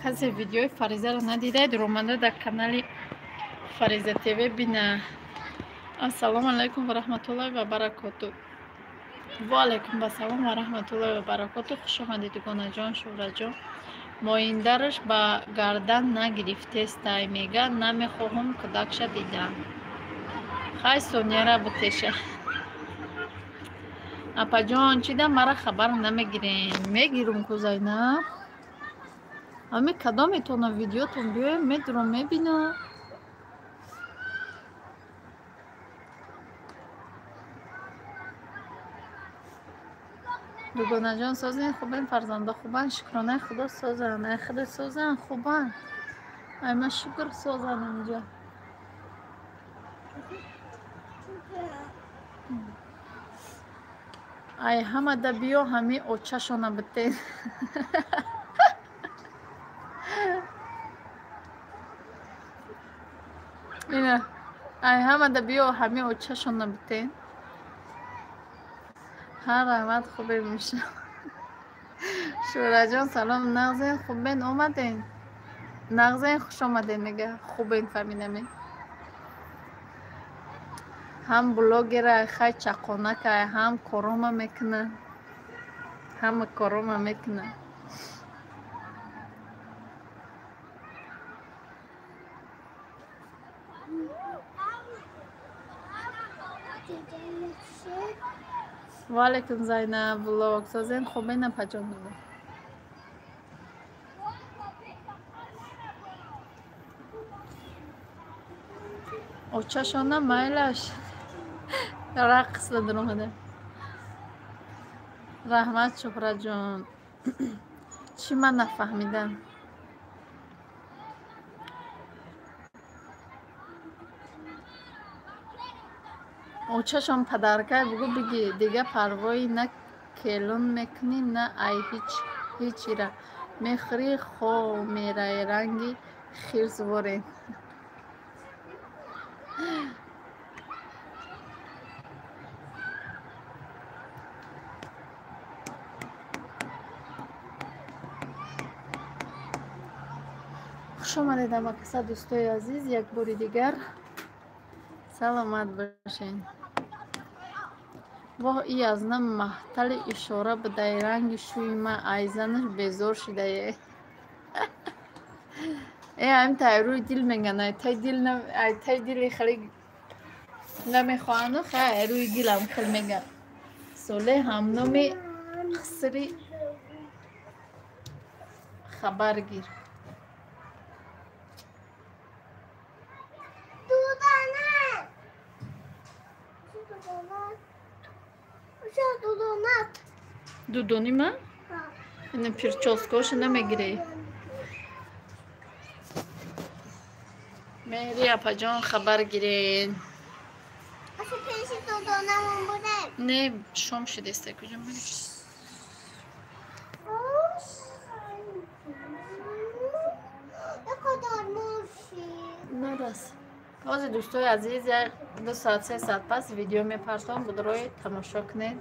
Касе видеои Фаризаро надидаед, романда дар канали Фариза ТВ бина. Ассалому алайкум ва раҳматуллоҳи ва баракоту. Ва алайкум ассалом ва раҳматуллоҳи ва баракоту. Хуш омадед, дугонаҷон, Шӯҳратҷон. Моиндараш ба гардан нагирифтестай, мега намехоҳам кӯдакша дидан. Хай Сонияра бутеша. Апаҷон, чида мара хабар намегирем? Мегирум ку, Зайнаб. Ами кадометона видеотон биёем, медурам, мебинам. Дугонаҷон, созен, хубен, фарзандо хубан, шукронаи Худо созан, ай худо созан, хубан. Ай ма шукр созан инҷа. Ай ҳамада биё ҳами очашона битен. Ина, ай ҳамада биё ҳами очашона битен. Ҳа, раҳмат, хубе мешам. Шӯҳратҷон, салом, нағзен, хубен, омаден? Нағзен, хуш омаден, мега. Хубен, фаҳмидаме. Ҳам блогерай, хай чақонакай, ҳам корома мекуна. Ҳама корома мекуна. Ва алайкум, Зайнаб влог. Созен, хубен, апаҷон? Очашона майлаш. Рақсла даромада. Раҳмат, Шӯҳратҷон. Чӣ ман нафаҳмидам? Очашон падаркай бугӯ биги, дига парвои на келун мекунӣ, на ай ҳичира. Мехӯрӣ, хо мерай ранги хирс ворен. Хуш омадед ҳамакаса, дӯстои азиз, як бори дигар саломат бошед. Воҳ, и аз на маҳтали ишора будай, ранги шӯи ма ай занаш безор шидае. Э, ам тай рӯи дил меган, ай тай дил, ай тай дили хеле намехоҳану, хай ай рӯи дилам хел меган. Соле ҳамноми хисри хабар гир. Дудони ман? Ина прическаоша намегирӣ. Меҳри апаҷон, хабар гирен. Не, шом шудеста, куҷо мерӣ? Нарас. Ҳозир, дӯстои азиз, як ду соат, се соат пас видео мепартом, будрои тамошо кунед.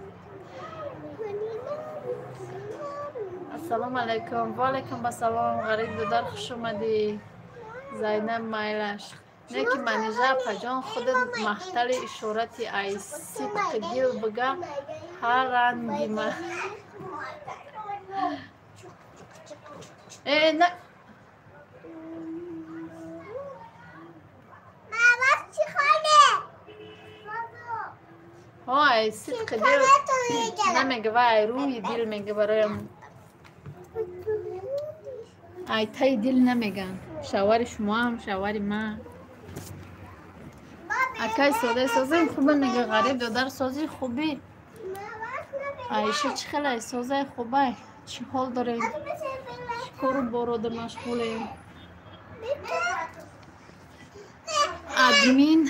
Ассалому алайкум. Ва алайкум ассалом. Ғариб дудар, хуш омадӣ. Зайнаб майлаш. Не ки Манижа апаҷон, худат маҳтали ишорати ай сидқи дил бига, ҳар ранги ма. Э, на ҳо, ай сидқи дил намега, ва ай рӯи дил мега бароям. Ай таи дил намеган. Шавари шумоам, шавари ман. Акай содаи созаи хубе мега Ғариб додар, сози хубӣ. Айша чӣ хелай, созаи хубай? Чӣ ҳол доред? Кору борода машғулем. Админ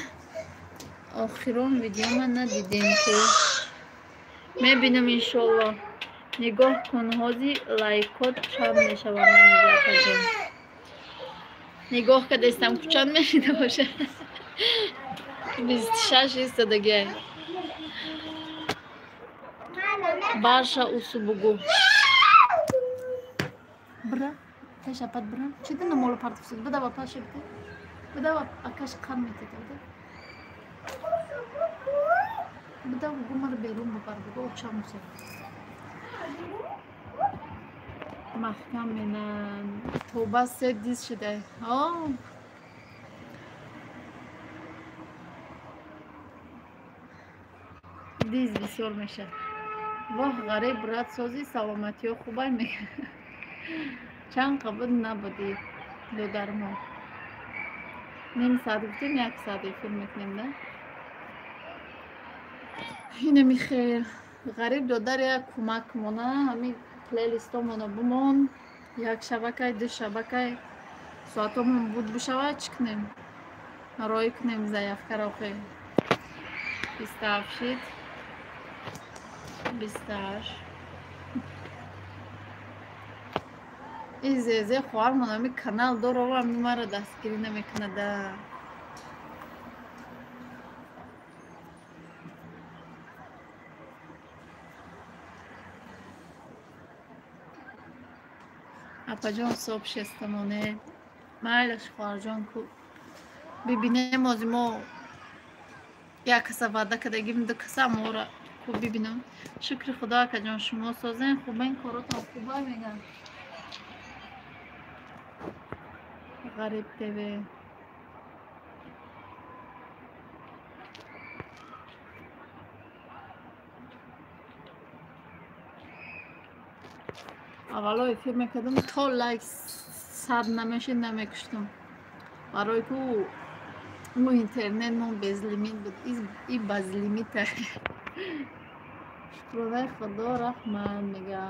охирон видеома надидем ку. Мебинам иншолло. Нигоҳ кун, ҳози лайкот чанд мешавад манизапаҷон. Нигоҳ кардастам ку чанд мешида бошад. 26 истодагиай. Барша усу бугу. Бра, ташапат бра. Чӣ дина моло партофсид? Бидава пашибте. Бидава акаш қан метета. Бидава гумар берун бабар бугу очамуса. Маҳкам менан. Тоба се диз шуда. Диз бисёр мешавад. Воҳ ғариб брат сози саломатиё хубай мега. Чанд қабуд набудӣ додармо. Ним саат гуфтем, як саат эфир мекунем, да? Инами хел. Ғариб додар як кӯмак мона, ҳамин плейлистомона бумон, як шабакай, ду шабакай соатомон буд бишавад, чӣ кунем? Рой кунем заявкаро хе. 27 шид. 28. И зезе хоҳармон ҳами канал дорова, ҳами маро дастгирӣ намекунада. Апаҷон соб шестамоне. Майлаш хоҳарҷон ку. Бибинем ози мо як каса ваъда кардагим, ду каса мора ку бибинам. Шукри худо акаҷон шумо созен, хубен коротон хуба меган. Ғариб ТВ. Аввало эфир мекардам то лайк сад намешид намекуштам. Барои ку мо интернет мо безлимит буд, и безлимита. Шукронаи худо раҳмат мега.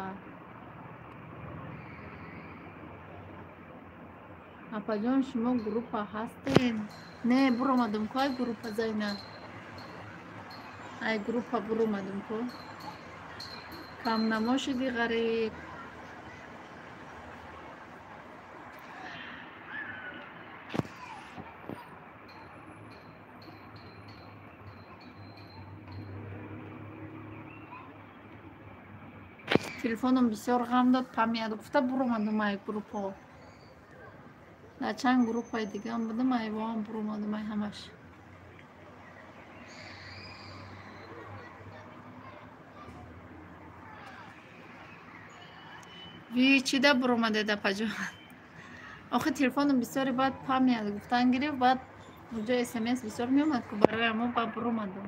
Апаҷон шумо группа ҳастед? Не, буромадам ку ай группа Зайна. Ай группа буромадам ку. Камнамо шуди ғариб. Телефоном бисёр ғам дод, памият гуфта буромадам ай группаҳо. Дар чанд группаи дигаам будам, айвоам буромадам ай ҳамаш. Ви чида буромадед апаҷон? Охи телефоном бисёре баъд памият гуфтан гирифт, баъд уҷо смс бисёр меомад ку барои ҳамо баъд буромадам.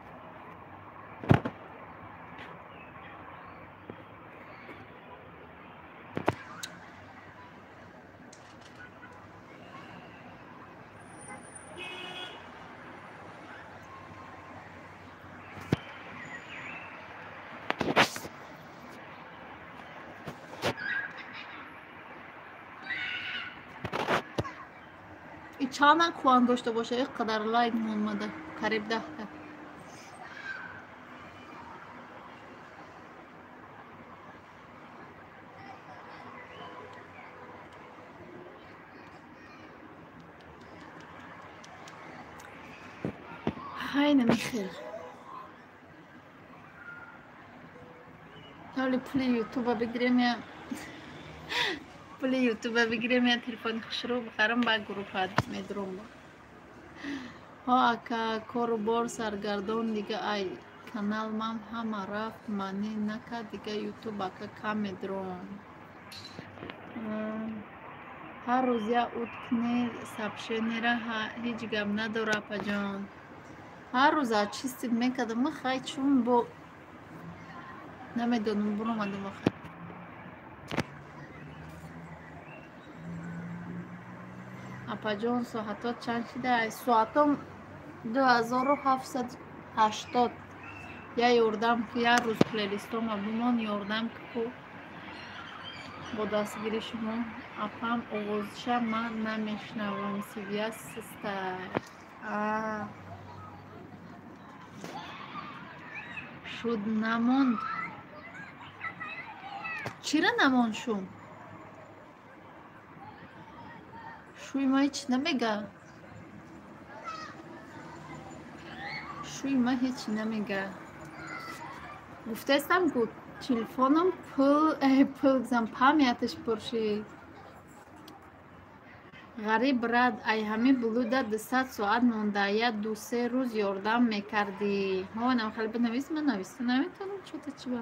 Чанд куан дошта боша, ин қадар лайк монмада, қариб 10та. Ҳай намихел. Ҳоли пули ютуба бигирем я пули ютуба бигирем я телефони хушрӯ бихарам, ба группа медурам. Ҳо ака, кору бор саргардон дига ай каналмам ҳама рафт, маънӣ накард дига ютуб ака кам медурам. Ҳар рӯз я уд кунӣ сабшенера ҳеҷ гап надора апаҷон. Ҳар рӯз очистид мекардам, хай чун бо намедонам буромадам охир. Апаҷон соатот чанд шуда? Соатом 2780. Я ёрдам ку, як рӯз плейлистома бумон, ёрдам ку. Бо дастгири шумо апам овозша ман намешнавам. Связь систа. Шуд намонд. Чира намонд шум? Шуи ма ҳеч намега. Шуи ма ҳеч намега. Гуфтаистам ку телефоном пул гзам памяташ пуршид. Ғариб рад ай ҳами блуда 200 соат монда, я ду-се рӯз ёрдам мекардӣ. Ҳо, нам хеле бинавис, ман нависта наметавонам, чота чӣ ба.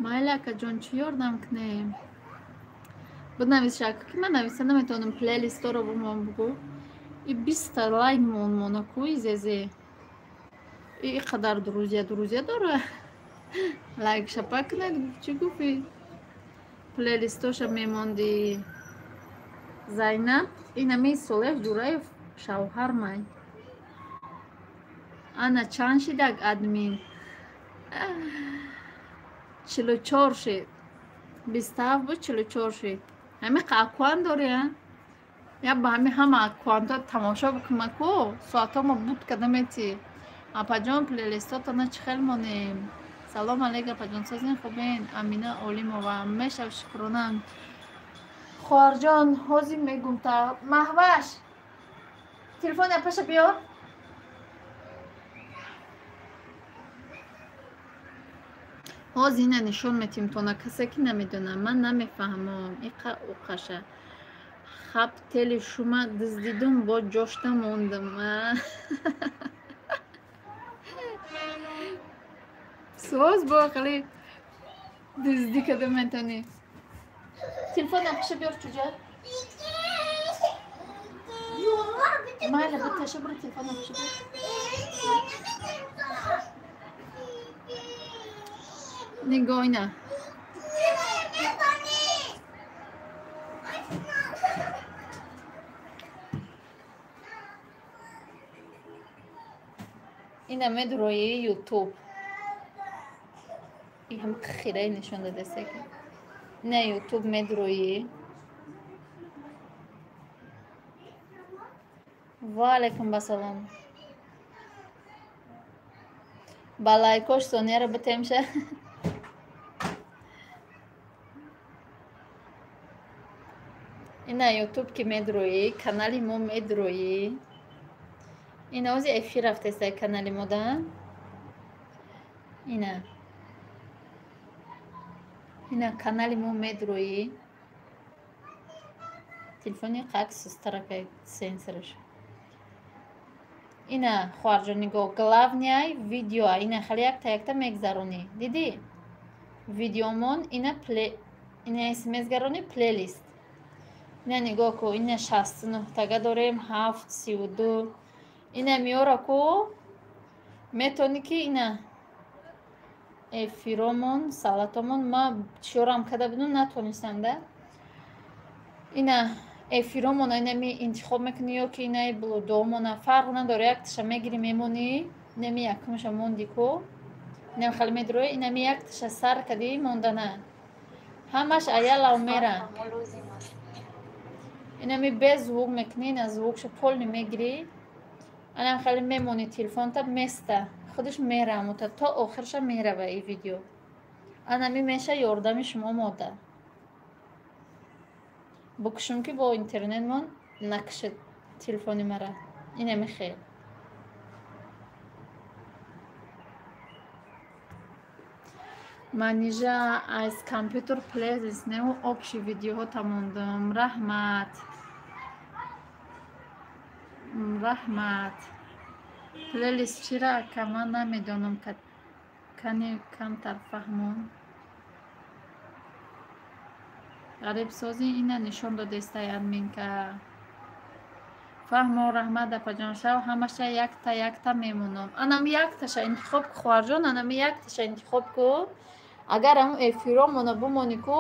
Майли акаҷон, чӣ ёрдам кунем? Бинавис шака, ки ман нависта наметавонам. Плейлисторо бо ман бугӯ. И 20-та лайк мон ку изезе. И қадар друзья дора. Лайк шапа кунед, чӣ гуфӣ? Плейлистоша мемондӣ. Зайнаб, инами Солеҳ Ҷураев шавҳар май. Ана чанд шидак админ? 44 шид. 27 буд, 44 шид. Ҳами аккаунт дори, а? Я ба ҳами ҳама аккаунтҳо тамошо бикунма ку, соатҳо мо буд карда мети. Апаҷон, плейлистотона чӣ хел монем? Салом алейк, апаҷон, созин хубен? Амина Олимова, мешав шукронам. Хоҳарҷон, ҳозир мегум та Маҳваш. Телефони апаша биёр. Ҳозир ина нишон метим тона касе ки намедонам, ман намефаҳмам. Иқа уқаша. Хаб тели шума дуздидум, бо ҷошта мондам. Соз бо хеле дуздӣ карда метавонӣ. Телефон апаша биёр чуҷа. Майла, биташа буро телефон апаша биёр. Нигоҳ ина. Ина медрои Ютуб. И ҳам хираи нишон дадаста ки. Ина Ютуб медрои. Ва алайкум басалом. Ба лайкош сонияро битемша. Ина Ютуб ки медроӣ, канали мо медроӣ. Ина ози эфир рафтеста канали мо да. Ина. Ина канали мо медроӣ. Телефони қак сустаракай сенсораш. Ина хоҳарҷон нигоҳ, главный видео, ина хеле якта якта мегзаронӣ. Дидӣ? Видеомон ина ина смсгаронӣ плейлист. Ина нигоҳ ку, ина 69 тага дорем, 7, 32. Ина миёра ку, метавонӣ ки ина эфиромон, салатомон, ма чиёрам карда будам, натонистам да. Ина эфиромона ина ми интихоб мекунӣ ё ки инаи блудомона, фарқ надора, якташа мегирӣ мемонӣ, ина ми якумша монди ку, ина хеле медрои, ина ми якташа сар кардӣ мондана. Ҳамаш аялав мера. Инами без звук мекунӣ, ина звукша полни мегирӣ, анам хеле мемонӣ телефонта места, худаш мерамута, то охирша мерава и видео. Анами меша ёрдами шумо мода. Букушум ки бо интернетмон накушад телефони мара. Инами хел. Манижа аз компютер плейлист неу общий видеоҳо тамондам. Раҳмат. Раҳмат. Плейлист чира ака ман намедонам. Кани камтар фаҳмон. Ғарибсозӣ ина нишон додестай админка. Фаҳмо, раҳмат, апаҷон. Шав ҳамаша якта якта мемонам. Анам якташа интихоб ку, хоҳарҷон, анами якташа интихоб ку. Агар ҳамун эфиромона бумонӣ ку,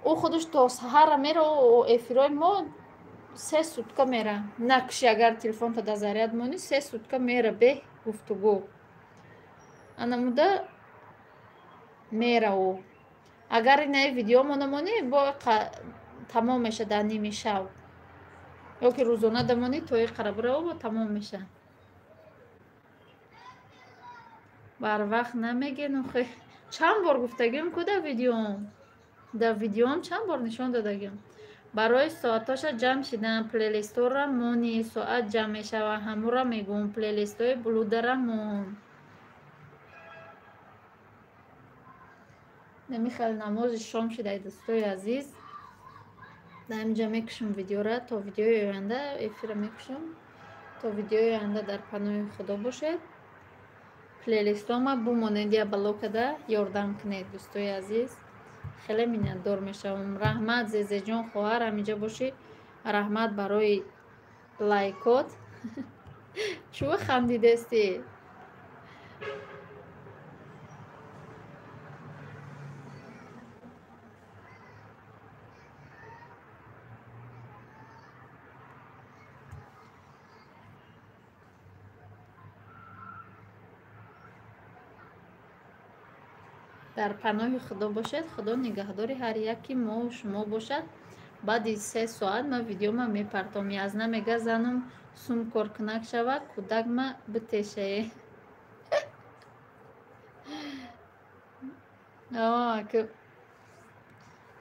ӯ худаш то саҳара мера, эфирои мо 3 сутка мера. Накуши, агар телефонта дар заряд монӣ, 3 сутка мера бе гуфтугӯ. Анамуда мера ӯ. Агар инаи видеомона монӣ, бо тамом меша дар ними шав. Ё ки рӯзона дамонӣ, то иқара бирава, бо тамом меша. Барвақт намеген охе. Чанд бор гуфтагим ку дар видеом? Дар видеом чанд бор нишон додагим. Барои соатоша ҷамъ шидан, плейлистора мони, соат ҷамъ мешава, ҳамура мегӯм, плейлистои блудара мон. Намихел намози шом шидай, дӯстои азиз. Дар инҷа мекушам видеора, то видеои оянда эфира мекушам. То видеои оянда дар паноҳи Худо бошед. Плейлистома бумонед, я балокада ёрдам кунед, дӯстои азиз. Хеле миннатдор мешавам. Раҳмат, Зезеҷон, хоҳар, ҳаминҷа бошӣ. Раҳмат барои лайкот. Чӯ хандидестӣ? Дар паноҳи Худо бошед. Худо нигаҳдори ҳар яки мо шумо бошад. Баъди 3 соат ман видеома мепартом. Язна мега занум сум коркунак шава, кӯдакма битешае.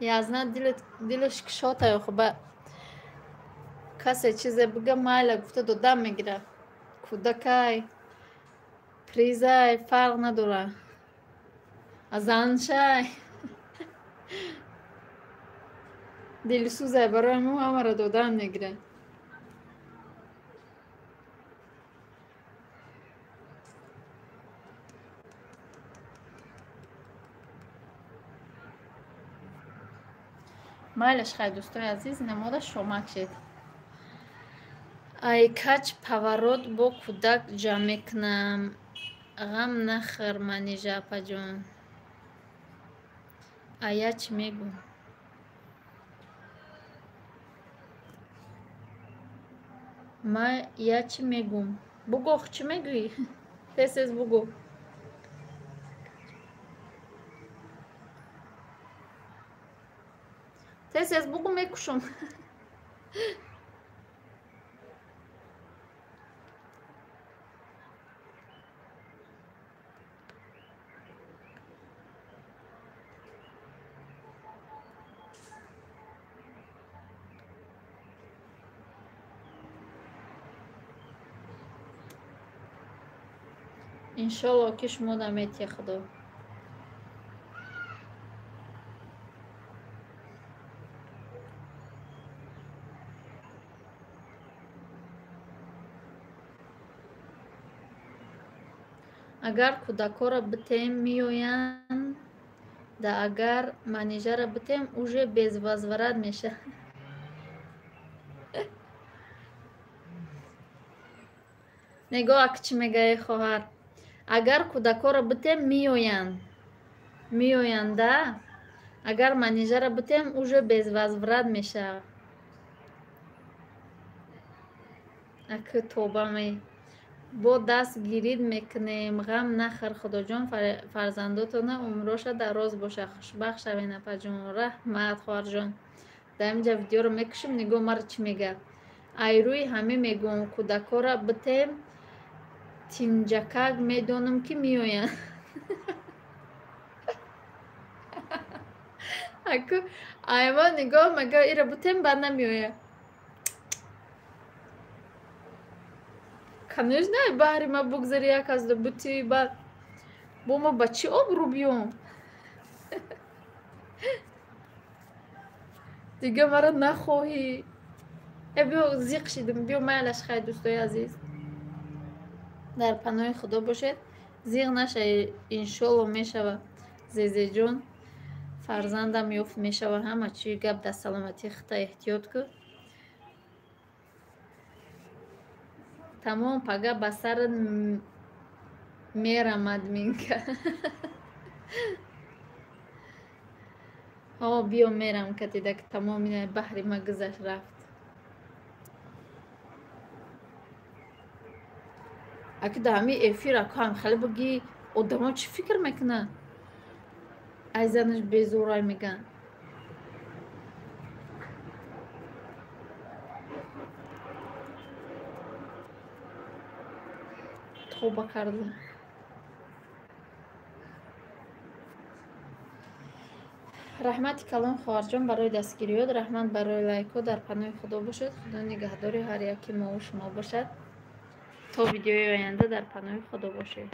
Язна дилаш кушота, ба касе чизе бига майла гуфта додам мегира. Кӯдакай, призай, фарқ надора. Заншай. Дилсӯзай барои мо ҳамаро додан мегирад. Майлаш хай, дӯстои азиз, намода шомак шед. Ай кач поворот бо кӯдак ҷамъ мекунам. Ғам нахӯр, Манижа апаҷон. А я чӣ мегӯм? Ма я чӣ мегӯм? Бугӯ, чӣ мегӯӣ? Тез-тез бугӯ. Тез-тез бугӯ, мекушам. Иншолло ки шумо наметия Худо. Агар кӯдакҳоро битем меоянд, да агар манижаро битем уже безвозврат мешавад. Нигоҳ ак чӣ мегӯяд хоҳар. Агар кӯдакҳоро битем меоянд, меоянд, да агар манижаро битем уже безвозврат мешавад. Ак тоба ме. Бо даст гирид мекунем. Ғам нахӯр, Худоҷон, фарзандотона умроша дароз боша. Хушбахт шавен, апаҷон. Раҳмат, хоҳарҷон. Дар инҷа видеоро мекушем, нигоҳ маро чӣ мегӯяд. Ай рӯи ҳаме мегӯм, кӯдакҳоро битем тинҷакак медонам ки меоянд. Аку айва нигоҳ мега ира бутем баъд намеояд. Конечно, баҳри ма бугзари як аз бути баъд бо ма ба чӣ обрӯ биём? Дига маро нахоҳӣ. Э биё зиқ шидим, биё майлаш хай, дӯстои азиз. Дар паноҳи Худо бошед. Зиғ наша, иншолло мешава. Зезеҷон, фарзандам ёфт мешава. Ҳама чи гап дар саломатӣ, хита эҳтиёт кун. Тамом, пага ба сарат мерамад минка. Ҳо, биё мерам катида, ки тамом ина баҳри ма гузашт рафт. Аки дар ҳамин эфир аку ҳам хеле бигӣ, одамо чӣ фикр мекунанд? Ай занаш безорай мегӯянд. Тоба кардам. Раҳмати калон, хоҳарҷон, барои дастгириёт, раҳмат барои лайкҳо. Дар паноҳи Худо бошед. Худо нигаҳдори ҳар яки мову шумо бошад. То видеои оянда дар паноҳи Худо бошед.